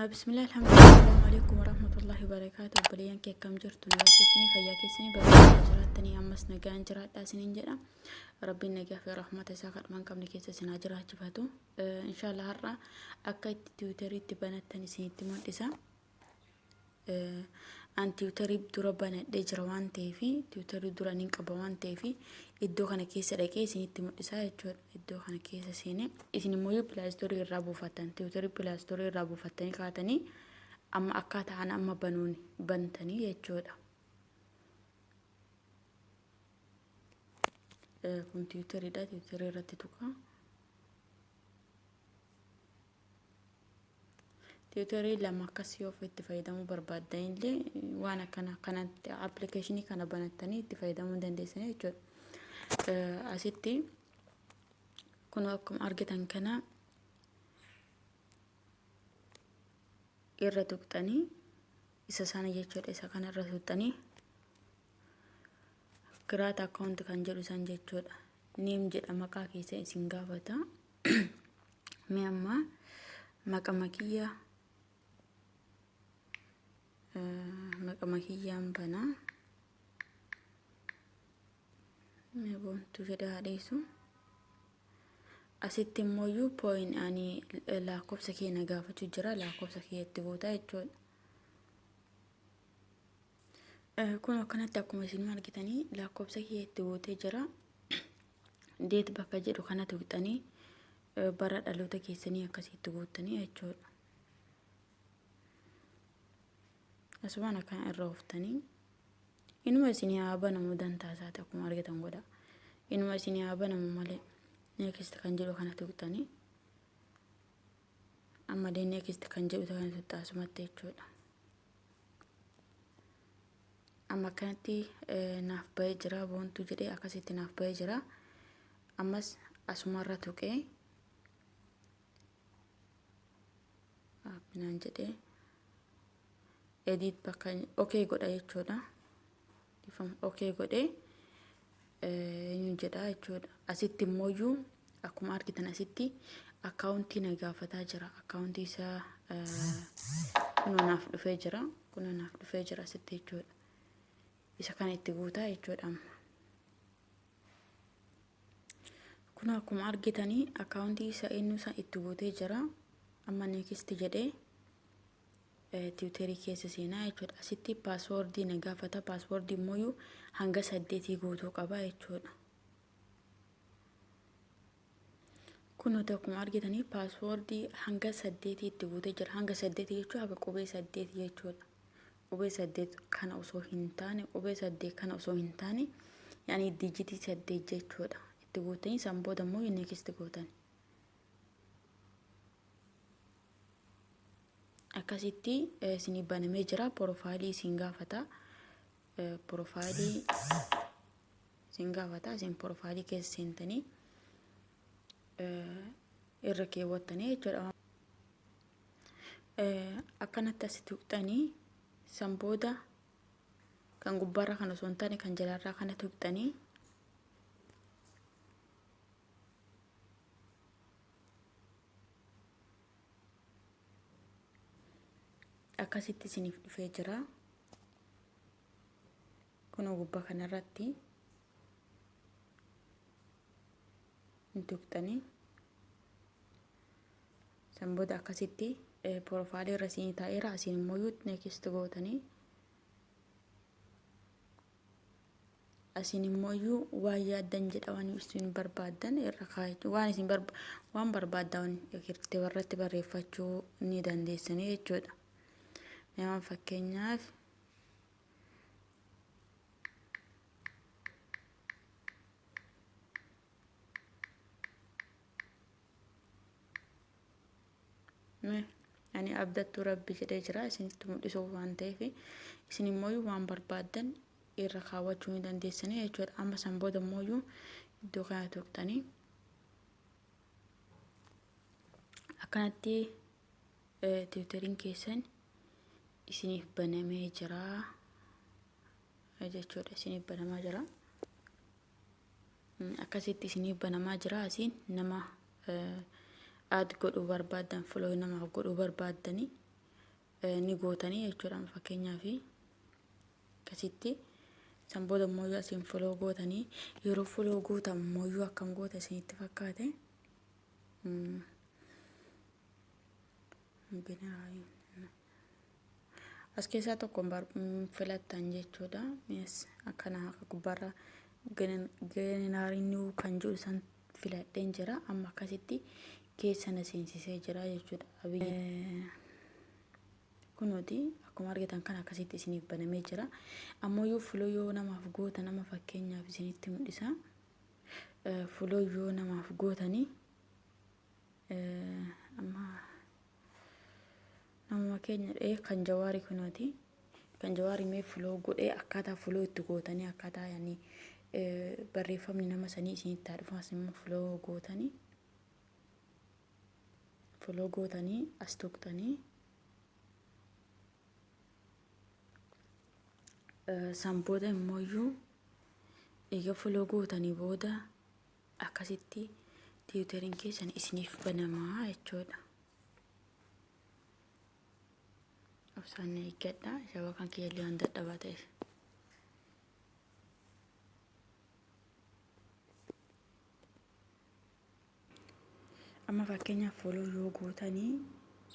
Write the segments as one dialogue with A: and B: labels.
A: Bismillah, alhamdulillah, assalamu alaikum warahmatullahi wabarakatuh. Obboleeyyan kee, akkam jirtu? Nagaa keessanii, fayyaa keessanii, bareedaa jiraattanii? Ammas nagaan jiraadhaa isiniin jedha. Rabbiin nagaa fi rahmata isaa kadhuma hin qabne keessa isin haa jiraachifatu. Inshallah, har'a akka itti Twitteriitti banattan isinitti mul'isa. An Twitterii dura banadhee jira waan ta'eef, Twitterii dura nin qaba waan ta'eef, iddoo kana keessa dhaqee isinitti mul'isa jechuudha. Iddoo kana keessa seenee, isin immoo Play Storeii irraa buufattan, Twitterii Play Storeii irraa buufattanii kaatanii amma akkaataa ana amma banuun bantanii jechuudha. Kun Twitteriidha. Twitterii irratti tuqa. Twitterii lama akkas yoo itti fayyadamuu barbaaddan illee, waan akkana kanatti appilikeeshinii kana banattanii itti fayyadamuu hin dandeessanii jechuudha. Asitti kun akkuma argitan kana irra tuqxanii isa sana jechuudha. Isa kana irra tuqxanii create account kan jedhu san jechuudha. Name jedha, maqaa keessa isin gaafata. Mee amma maqama kiyyaan banaa. Mee Boontuu jedhee haa dhiisu. Asitti immoo phone ani lakkoofsa kee na gaafachuu jira, lakkoofsa kee itti guutaa jechuudha. Kun akkanatti akkuma isin argitanii lakkoofsa kee itti guutee jira. Date bakka jedhu kana tuqxanii bara dhaloota keessanii akkasitti guuttanii jechuudha. Asumaan akkana irra ooftanii inuma isinii haa banamu, dantaa isaati akkuma argitan godha. Inuma isinii haa banamu malee, next kan jedhu kana tuqxanii, ammallee next kan jedhu kana tuqxa asumatti jechuudha. Amma akkanatti naaf bahee jira, Boontuu jedhee akkasitti naaf bahee jira. Ammas asumarra tuqee naan jedhee edit bakka okay godha jechuudha. Okay godhee eenyu jedha jechuudha. Asitti immoo akkuma argitan asitti akkaawuntii na gaafataa jira. Akkaawuntii isaa kunoo naaf dhufee jira. Kunoo naaf dhufee jira asitti jechuudha. Isa kana itti guutaa jechuudha amma. Kun akkuma argitanii akkaawuntii isa eenyu isa itti guutee jira. Amma next jedhee Twitterii keessa seenaa jechuudha. Asitti paaswoordii na gaafata. Paaswoordii immoo hanga 8 guutuu qaba jechuudha. Kun nuti akkuma argitanii paaswoordii hanga 8 itti guutee jira. Hanga 8 jechuun haga qubee 8 jechuudha. Qubee 8 kana osoo hin taane, qubee 8 kana osoo hin taane, yaani dijitii 8 jechuudha. Itti guutanii san booda immoo next gootan. Akkasitti isinii banamee jira. Porofaayilii isin gaafata. Porofaayilii isin gaafata. Isin porofaayilii keessa seentanii irra keewwattanii jechuudha. Akkanatti asi tuqxanii, san booda kan gubbaarra kan osoo hin taane kan jalaarraa kana tuqxanii, akkasitti isiniif dhufee jira. Kunoo gubbaa kanarratti hin tuqxanii, san booda akkasitti porofaayilii irra isinii taa'eera. Asiin immoo next gootanii, asiin immoo waan yaaddan jedha, waan isin barbaaddan irra kaa'achuu, waan isin waan barbaaddan irratti barreeffachuu ni dandeessanii jechuudha. Mee fakkeenyaaf ani abdattuu Rabbi jedhee jira isinitti mul'isuuf waan ta'eef, isin immoo waan barbaaddan irra kaawwachuu ni dandeessanii jechuudha. Amma san booda immoo iddoo kana tuqxanii akkanatti Twitteriin keessan isiniif banamee jira jechuudha. Isiniif banamaa jira. Akkasitti isiniif banamaa jira. Asiin nama add godhuu barbaaddan, follow namaaf godhuu barbaaddanii Ni gootanii jechuudha. Fakkeenyaaf akkasitti san booda immoo asiin follow gootanii, yeroo follow gootan immoo akkam goota isinitti fakkaate? As keessaa tokko filattan jechuudha. Akkana gubbaarra generate new kan jedhu san filadheen jira. Amma akkasitti keessa na seensisee jira jechuudha. Kunooti akkuma argitan kan akkasitti isiniif banamee jira. Ammoo yoo follow yoo namaaf goota, nama fakkeenyaaf isinitti mul'isa. Follow yoo namaaf gootanii, amma namuma keenya dhee kan Jawaarii, kunooti. Kan Jawaarii mee follow godhee, akkaataa follow itti gootanii, akkaataa yaani barreeffamni nama sanii isinitti haa dhufu. Immoo follow gootanii, follow gootanii as tuqxanii, san booda immoo eega follow gootanii booda akkasitti Twitteriin keessan isiniif banamaa jechuudha. Obsaan eeggadha. Shabakaan kiyyallee waan dadhabaa ta'eef. Amma fakkeenyaaf follow yoo gootanii,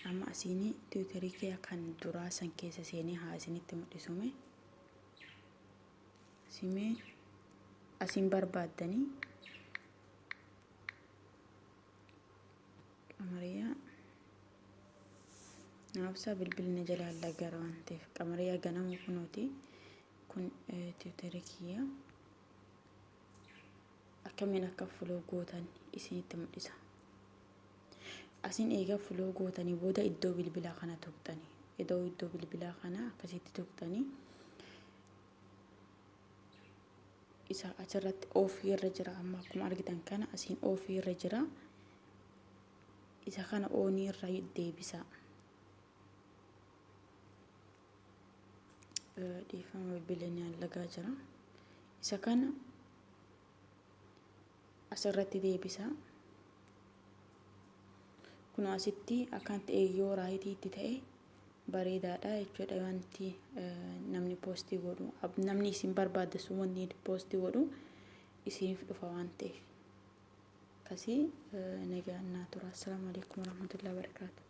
A: amma asiin Twitterii kee kan duraa san keessa seenee haa isinitti mul'isume. Simee asiin barbaaddanii Qamariyaa naafsaa, bilbilni jalaa lagara waan ta'eef, Qamariyaa Ganama kunooti. Kun Twitterii kiyya. Akkamiin akka follow gootan isinitti mul'isa. Asiin eega follow gootanii booda iddoo bilbilaa kana tuqxanii, iddoo bilbilaa kana akkasitti tuqxanii, isa achirratti off irra jira. Amma akkuma argitan kana asiin off irra jira. Isa kana on irra deebisa. Dhiifama, bilbilli allagaa jira. Isa kana asirratti deebisa. Kun asitti akkanatti yoo right itti ta'e bareedaadha jechuudha. Wanti namni post godhu, namni isin barbaadde sun wanti post godhu isiniif dhufa waan ta'eef. Akkasii nagaan naa tura. Assalaamu alaikum warahmatullahi wabarakaatu.